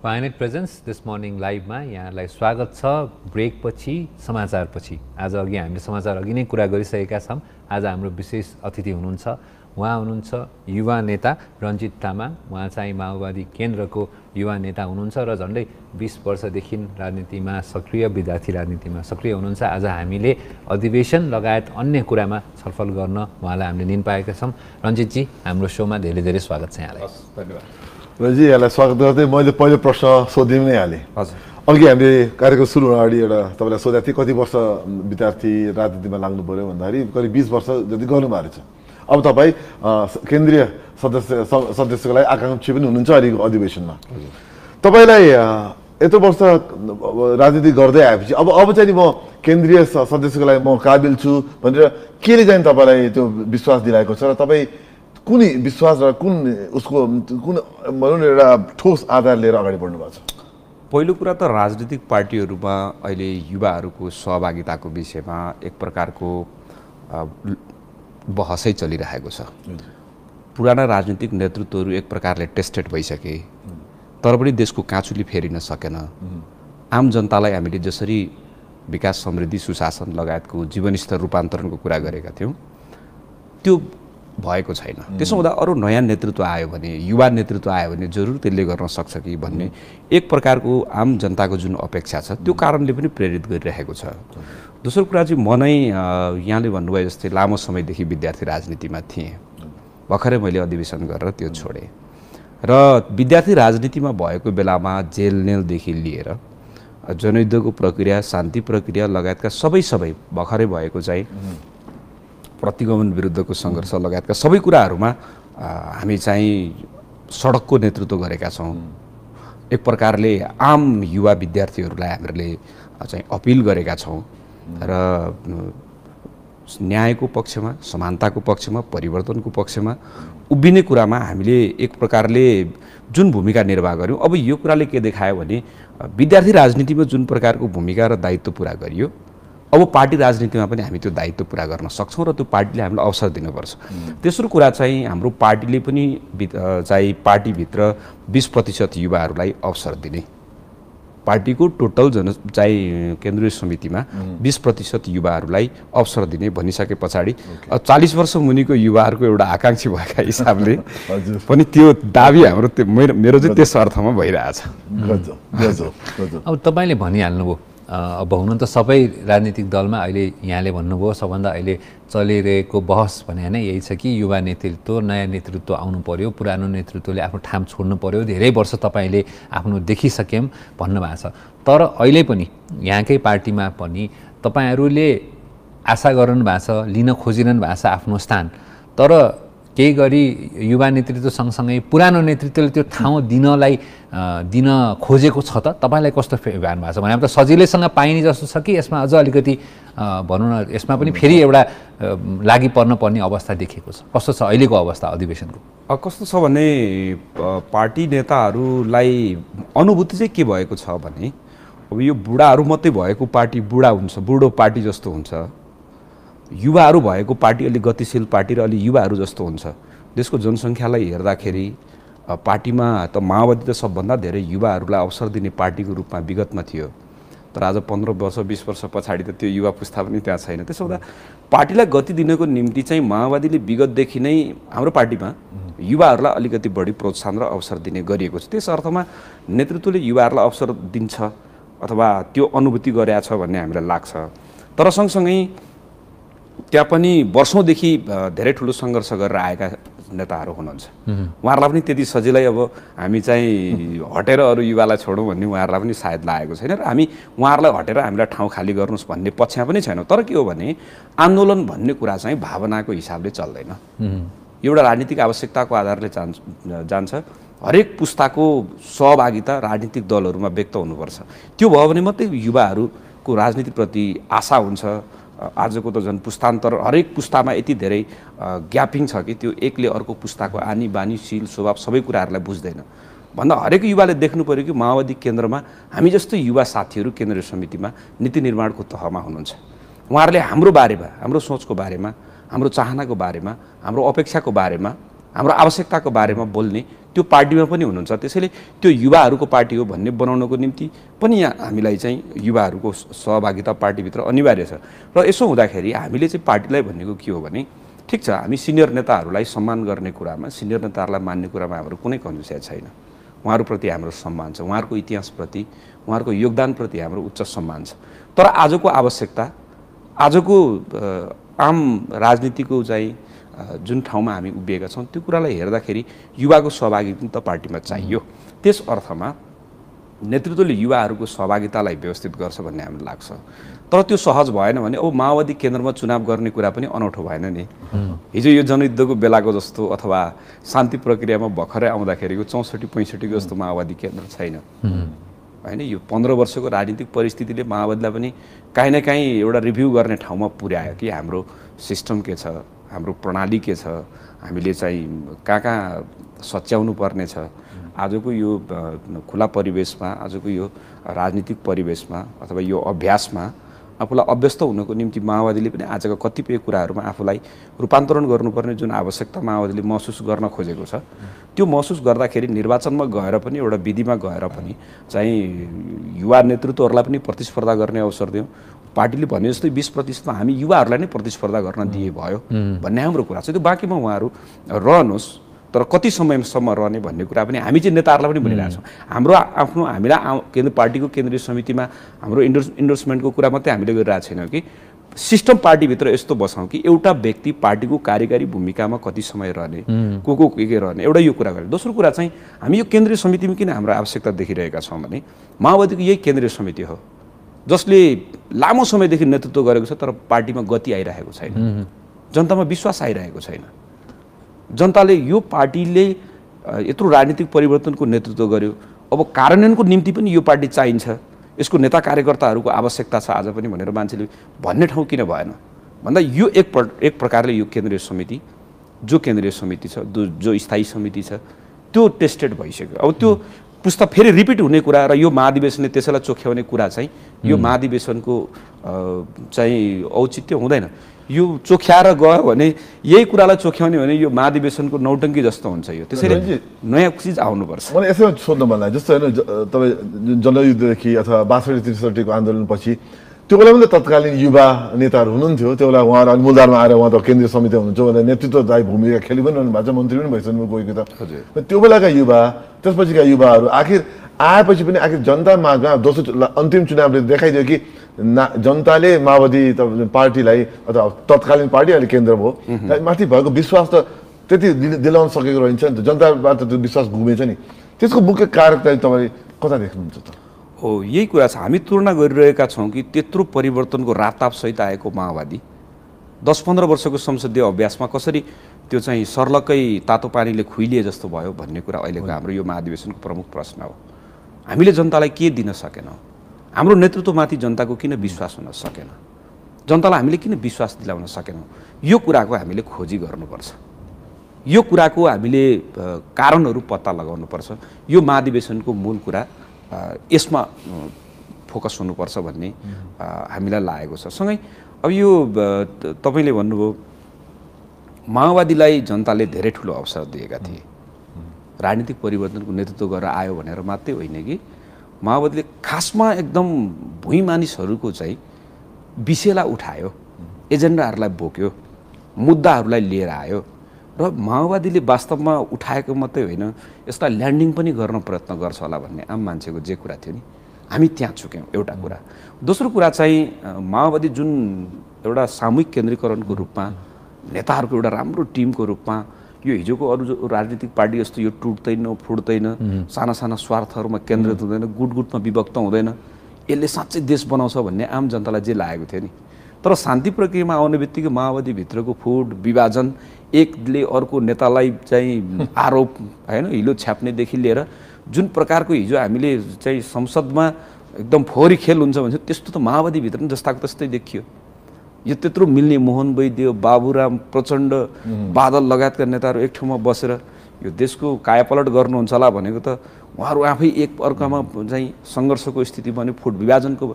Planet Presence this morning live मा यहाँलाई स्वागत छ ब्रेक पछि समाचार पछि आज अघि हामीले समाचार अघि नै कुरा गरिसकेका छौं आज हाम्रो विशेष अतिथि हुनुहुन्छ उहाँ हुनुहुन्छ युवा नेता रञ्जित तामाङ उहाँ चाहिँ माओवादी केन्द्रको युवा नेता हुनुहुन्छ र झन्डै 20 वर्षदेखि राजनीतिमा सक्रिय विद्यार्थी राजनीतिमा सक्रिय हुनुहुन्छ आज हामीले अधिवेशन लगायत अन्य कुरामा छलफल गर्न उहाँलाई हामीले निन पाएका छौं रञ्जित जी हाम्रो शोमा धेरै धेरै स्वागत छ यहाँलाई धन्यवाद रजी यहाँलाई स्वागत गर्दै मैले पहिलो प्रश्न सोधिम नै हालेँ हजुर अघि हामीले कार्यक्रम सुरु हुन अगाडि एउटा तपाईलाई सोधेको थिएँ कति वर्ष विद्यार्थी राजनीतिमा लाग्नु पर्यो भन्दाखेरि करिब 20 वर्ष जति गर्नुभएको रहेछ अब तपाईँ केन्द्रीय सदस्यको लागि आकांक्षी पनि हुनुहुन्छ अहिलेको अधिवेशनमा तपाईलाई यत्रो वर्ष राजनीति गर्दै आएपछि अब चाहिँ म केन्द्रीय सदस्यको लागि म काबिल छु भनेर केले चाहिँ तपाईलाई त्यो विश्वास दिलाएको छ र तपाईँ कुन विश्वास र कुन भनौँ न एउटा ठोस आधार लिएर अगाडि बढ्नु भएको छ पहिलो कुरा त राजनीतिक पार्टीहरूमा अहिले युवाहरूको सहभागिताको विषयमा एक प्रकारको बहसै चलिरहेको छ पुराना राजनीतिक नेतृत्वहरू एक प्रकारले टेस्टेड भइसके तर पनि देशको काँचुली फेरिन सकेन आम जनतालाई हामीले जसरी विकास समृद्धि सुशासन लगायतको जीवनस्तर रूपान्तरणको कुरा गरेका थियौँ त्यो भएको छैन त्यसो हुँदा अरू नयाँ नेतृत्व आयो भने युवा नेतृत्व आयो भने जरुर त्यसले गर्न सक्छ कि भन्ने एक प्रकारको आम जनताको जुन अपेक्षा छ त्यो कारणले पनि प्रेरित गरिरहेको छ दोस्रो कुरा चाहिँ म नै यहाँले भन्नुभयो जस्तै लामो समयदेखि विद्यार्थी राजनीतिमा थिएँ भर्खरै मैले अधिवेशन गरेर त्यो छोडेँ र विद्यार्थी राजनीतिमा भएको बेलामा जेलनेलदेखि लिएर जनयुद्धको प्रक्रिया शान्ति प्रक्रिया लगायतका सबै भर्खरै भएको चाहिँ प्रतिगमन विरुद्धको सङ्घर्ष लगायतका सबै कुराहरूमा हामी चाहिँ सडकको नेतृत्व गरेका छौँ एक प्रकारले आम युवा विद्यार्थीहरूलाई हामीले चाहिँ अपिल गरेका छौँ र न्यायको पक्षमा समानताको पक्षमा परिवर्तनको पक्षमा उभिने कुरामा हामीले एक प्रकारले जुन भूमिका निर्वाह गर्यौँ अब यो कुराले के देखायो भने विद्यार्थी राजनीतिमा जुन प्रकारको भूमिका र दायित्व पुरा गरियो अब पार्टी राजनीतिमा पनि हामी त्यो दायित्व पुरा गर्न सक्छौँ र त्यो पार्टीले हामीलाई अवसर दिनुपर्छ तेस्रो कुरा चाहिँ हाम्रो पार्टीले पनि चाहिँ पार्टीभित्र 20% युवाहरूलाई अवसर दिने पार्टीको टोटल चाहिँ केन्द्रीय समितिमा 20% युवाहरूलाई अवसर दिने भनिसके पछाडि 40 वर्ष मुनिको युवाहरूको एउटा आकांक्षी भएका हिसाबले पनि त्यो दाबी हाम्रो मेरो चाहिँ त्यस अर्थमा भइरहेछ अब तपाईँले भनिहाल्नुभयो अब हुन त सबै राजनीतिक दलमा अहिले यहाँले भन्नुभयो सबभन्दा अहिले चलिरहेको बहस भने हैन यही छ कि युवा नेतृत्व नयाँ नेतृत्व आउनु पर्यो पुरानो नेतृत्वले आफ्नो ठाम छोड्नु पर्यो धेरै वर्ष तपाईले आफ्नो देखिसक्यौं भन्नुभएको छ तर अहिले पनि यहाँकै पार्टीमा पनि तपाईहरुले आशा गर्नु भएको छ लिन खोजिरहनु भएको छ आफ्नो स्थान तर केही गरी युवा नेतृत्व सँगसँगै पुरानो नेतृत्वले त्यो ठाउँ दिन खोजेको छ त तपाईलाई कस्तो भान भएको छ भने त सजिलैसँग पाइने जस्तो छ कि यसमा अझ अलिकति भनौं न यसमा पनि फेरि एउटा लागि पर्ने अवस्था देखिएको छ कस्तो छ अहिलेको अवस्था अधिवेशनको कस्तो छ भने पार्टी नेताहरूलाई अनुभूति चाहिँ के भएको छ भने अब यो बुढाहरू मात्रै भएको पार्टी बुढा हुन्छ बुढो पार्टी जस्तो हुन्छ युवाहरू भएको पार्टी अलि गतिशील पार्टी र अलि युवाहरू जस्तो हुन्छ देशको जनसङ्ख्यालाई हेर्दाखेरि पार्टीमा त माओवादी त सबभन्दा धेरै युवाहरूलाई अवसर दिने पार्टीको रूपमा विगतमा थियो तर आज 15 वर्ष 20 वर्ष पछाडि त त्यो युवा पुस्ता पनि त्यहाँ छैन त्यसो हुँदा पार्टीलाई गति दिनको निम्ति चाहिँ माओवादीले विगतदेखि नै हाम्रो पार्टीमा युवाहरूलाई अलिकति बढी प्रोत्साहन र अवसर दिने गरिएको छ त्यस अर्थमा नेतृत्वले युवाहरूलाई अवसर दिन्छ अथवा त्यो अनुभूति गरेछ भन्ने हामीलाई लाग्छ तर सँगसँगै त्यहाँ पनि वर्षौंदेखि धेरै ठुलो सङ्घर्ष गरेर आएका नेताहरू हुनुहुन्छ उहाँहरूलाई पनि त्यति सजिलै अब हामी चाहिँ हटेर अरू युवालाई छोडौँ भन्ने उहाँहरूलाई पनि सायद लागेको छैन र हामी उहाँहरूलाई हटेर हामीलाई ठाउँ खाली गर्नुहोस् भन्ने पक्षमा पनि छैन तर के हो भने आन्दोलन भन्ने कुरा चाहिँ भावनाको हिसाबले चल्दैन एउटा राजनीतिक आवश्यकताको आधारले जान्छ हरेक पुस्ताको सहभागिता राजनीतिक दलहरूमा व्यक्त हुनुपर्छ त्यो भयो भने मात्रै युवाहरूको राजनीतिप्रति आशा हुन्छ आजको त झन् पुस्तान्तर हरेक पुस्तामा यति धेरै ग्यापिङ छ कि त्यो एकले अर्को पुस्ताको आनी बानी शील स्वभाव सबै कुराहरूलाई बुझ्दैन भन्दा हरेक युवाले देख्नु पर्यो कि माओवादी केन्द्रमा हामी जस्तो युवा साथीहरू केन्द्रीय समितिमा नीति निर्माणको तहमा हुनुहुन्छ उहाँहरूले हाम्रो बारेमा हाम्रो सोचको बारेमा हाम्रो चाहनाको बारेमा हाम्रो अपेक्षाको बारेमा हाम्रो आवश्यकताको बारेमा बोल्ने त्यो पार्टीमा पनि हुनुहुन्छ। त्यसैले त्यो युवाहरूको पार्टी हो भन्ने बनाउनको निम्ति पनि यहाँ हामीलाई चाहिँ युवाहरूको सहभागिता पार्टीभित्र अनिवार्य छ। र यसो हुँदाखेरि हामीले चाहिँ पार्टीलाई भन्नेको के हो भने ठिक छ, हामी सिनियर नेताहरूलाई सम्मान गर्ने कुरामा, सिनियर नेताहरूलाई मान्ने कुरामा हाम्रो कुनै कन्जुसिया छैन। उहाँहरूप्रति हाम्रो सम्मान छ, उहाँहरूको इतिहासप्रति, उहाँहरूको योगदानप्रति हाम्रो उच्च सम्मान छ। तर आजको आवश्यकता, आजको आम राजनीतिको चाहिँ जुन ठाउँमा हामी उभिएका छौँ त्यो कुरालाई हेर्दाखेरि युवाको सहभागिता पार्टीमा चाहियो। त्यस अर्थमा नेतृत्वले युवाहरूको सहभागितालाई व्यवस्थित गर्छ भन्ने हामीलाई लाग्छ। तर त्यो सहज भएन भने अब माओवादी केन्द्रमा चुनाव गर्ने कुरा पनि अनौठो भएन नि। हिजो यो जनयुद्धको बेलाको जस्तो अथवा शान्ति प्रक्रियामा भर्खरै आउँदाखेरिको 64-65 जस्तो माओवादी केन्द्र छैन होइन। यो 15 वर्षको राजनीतिक परिस्थितिले माओवादीलाई पनि काहीँ न काहीँ एउटा रिभ्यू गर्ने ठाउँमा पुर्यायो कि हाम्रो सिस्टम के छ, हाम्रो प्रणाली के छ, हामीले चाहिँ कहाँ सच्याउनु पर्ने छ। आजको यो खुला परिवेशमा, आजको यो राजनीतिक परिवेशमा अथवा यो अभ्यासमा आफूलाई अभ्यस्त हुनको निम्ति माओवादीले पनि आजका कतिपय कुराहरूमा आफूलाई रूपान्तरण गर्नुपर्ने जुन आवश्यकता माओवादीले महसुस गर्न खोजेको छ, त्यो महसुस गर्दाखेरि निर्वाचनमा गएर पनि, एउटा विधिमा गएर पनि चाहिँ युवा नेतृत्वहरूलाई पनि प्रतिस्पर्धा गर्ने अवसर दियौँ। पार्टीले भने जस्तै 20% हामी युवाहरूलाई नै प्रतिस्पर्धा गर्न दिए भयो भन्ने हाम्रो कुरा छ। त्यो बाँकीमा उहाँहरू रहनुहोस्, तर कति समयसम्म रहने भन्ने कुरा पनि हामी चाहिँ नेताहरूलाई पनि भनिरहेको छौँ। हाम्रो आफ्नो हामीलाई पार्टीको केन्द्रीय समितिमा हाम्रो इन्डोर्समेन्टको कुरा मात्रै हामीले गरिरहेको छैनौँ कि सिस्टम पार्टीभित्र यस्तो बसाउँ कि एउटा व्यक्ति पार्टीको कार्यकारी भूमिकामा कति समय रहने, को के रहने, एउटा यो कुरा गरेँ। दोस्रो कुरा चाहिँ हामी यो केन्द्रीय समितिमा किन हाम्रो आवश्यकता देखिरहेका छौँ भने माओवादीको यही केन्द्रीय समिति हो जसले लामो समयदेखि नेतृत्व गरेको छ, तर पार्टीमा गति आइरहेको छैन, जनतामा विश्वास आइरहेको छैन। जनताले यो पार्टीले यत्रो राजनीतिक परिवर्तनको नेतृत्व गर्यो, अब कार्यान्वयनको निम्ति पनि यो पार्टी चाहिन्छ, यसको नेता कार्यकर्ताहरूको आवश्यकता छ आज पनि भनेर मान्छेले भन्ने ठाउँ किन भएन भन्दा यो एक प्रकारले यो केन्द्रीय समिति छ, जो स्थायी समिति छ, त्यो टेस्टेड भइसक्यो। अब त्यो पुस्ता फेरि रिपिट हुने कुरा र यो महाधिवेशनले त्यसैलाई चोख्याउने कुरा चाहिँ यो महाधिवेशनको चाहिँ औचित्य हुँदैन। यो चोख्याएर गयो भने, यही कुरालाई चोख्याउने भने यो महाधिवेशनको नौटङ्की जस्तो हुन्छ। यो त्यसैले नयाँ चिज आउनुपर्छ। मलाई यसैमा सोध्न मन लाग्यो, जस्तो होइन तपाईँ जनयुद्धदेखि अथवा 62-63को आन्दोलनपछि त्यो बेला पनि त तत्कालीन युवा नेताहरू हुनुहुन्थ्यो। त्यो बेला उहाँहरू मूलधारमा आएर उहाँ त केन्द्रीय समिति हुनुहुन्छ, उहाँले नेतृत्वदायी भूमिका खेलि पनि रहनु भएको छ, मन्त्री पनि भइसक्नु गएको त। त्यो बेलाका युवा, त्यसपछिका युवाहरू आखिर आएपछि पनि आखिर जनता माझमा दोस्रो अन्तिम चुनावले देखाइदियो कि जनताले माओवादी पार्टीलाई अथवा तत्कालीन पार्टी अहिले केन्द्र भयो माथि भएको विश्वास त त्यति दिलाउन सकेको रहन्छ नि त, जनताबाट त्यो विश्वास गुमेछ नि। त्यसको मुख्य कारक चाहिँ तपाईँ कता देख्नुहुन्छ त? हो, यही कुरा छ। हामी तुलना गरिरहेका छौँ कि त्यत्रो परिवर्तनको रातापसहित आएको माओवादी 10-15 वर्षको संसदीय अभ्यासमा कसरी त्यो चाहिँ सर्लकै तातो पानीले खुइलिए जस्तो भयो भन्ने कुरा अहिलेको हाम्रो यो महाधिवेशनको प्रमुख प्रश्न हो। हामीले जनतालाई के दिन सकेनौँ? हाम्रो नेतृत्वमाथि जनताको किन विश्वास हुन सकेन? जनतालाई हामीले किन विश्वास दिलाउन सकेनौँ? यो कुराको हामीले खोजी गर्नुपर्छ। यो कुराको हामीले कारणहरू पत्ता लगाउनुपर्छ। यो महाधिवेशनको मूल कुरा यसमा फोकस हुनुपर्छ भन्ने हामीलाई लागेको छ। सँगै अब यो तपाईँले भन्नुभयो माओवादीलाई जनताले धेरै ठुलो अवसर दिएका थिए, राजनीतिक परिवर्तनको नेतृत्व गरेर आयो भनेर मात्रै होइन कि माओवादीले खासमा एकदम भुइँ मानिसहरूको चाहिँ विषयलाई उठायो, एजेन्डाहरूलाई बोक्यो, मुद्दाहरूलाई लिएर आयो र माओवादीले वास्तवमा उठाएको मात्रै होइन, यसलाई ल्यान्डिङ पनि गर्न प्रयत्न गर्छ होला भन्ने आम मान्छेको जे कुरा थियो नि, हामी त्यहाँ चुक्यौँ। एउटा कुरा। दोस्रो कुरा चाहिँ माओवादी जुन एउटा सामूहिक केन्द्रीकरणको रूपमा, नेताहरूको एउटा राम्रो टिमको रूपमा यो हिजोको अरू राजनीतिक पार्टी जस्तो यो टुट्दैन फुट्दैन, साना साना स्वार्थहरूमा केन्द्रित हुँदैन, गुटमा विभक्त हुँदैन, यसले साँच्चै देश बनाउँछ भन्ने आम जनतालाई जे लागेको थियो नि। तर शान्ति प्रक्रियामा आउने बित्तिकै माओवादीभित्रको फुट विभाजन, एकले अर्को नेतालाई चाहिँ आरोप होइन हिलो छ्याप्नेदेखि लिएर जुन प्रकारको हिजो हामीले चाहिँ संसदमा एकदम फोहोरी खेल हुन्छ भन्छ, त्यस्तो त माओवादीभित्र पनि जस्ताको त्यस्तै देखियो। यो त्यत्रो मिल्ने मोहन वैद्य, बाबुराम प्रचण्ड, बादल लगायतका नेताहरू एक ठाउँमा बसेर यो देशको कायापलट गर्नुहुन्छ होला भनेको त उहाँहरू आफै एक अर्कामा चाहिँ सङ्घर्षको स्थिति बन्यो, फुट विभाजनको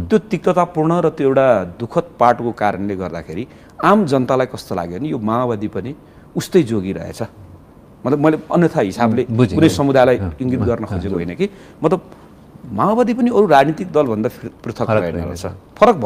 त्यो तिक्ततापूर्ण र त्यो एउटा दुःखद पाटको कारणले गर्दाखेरि आम जनतालाई कस्तो लाग्यो भने यो माओवादी पनि उस्तै जोगिरहेछ मतलब मैले अन्यथा हिसाबले बुझेँ। कुनै समुदायलाई इङ्गित गर्न खोजेको होइन कि मतलब माओवादी पनि अरू राजनीतिक दलभन्दा पृथक रहेन रहेछ फरक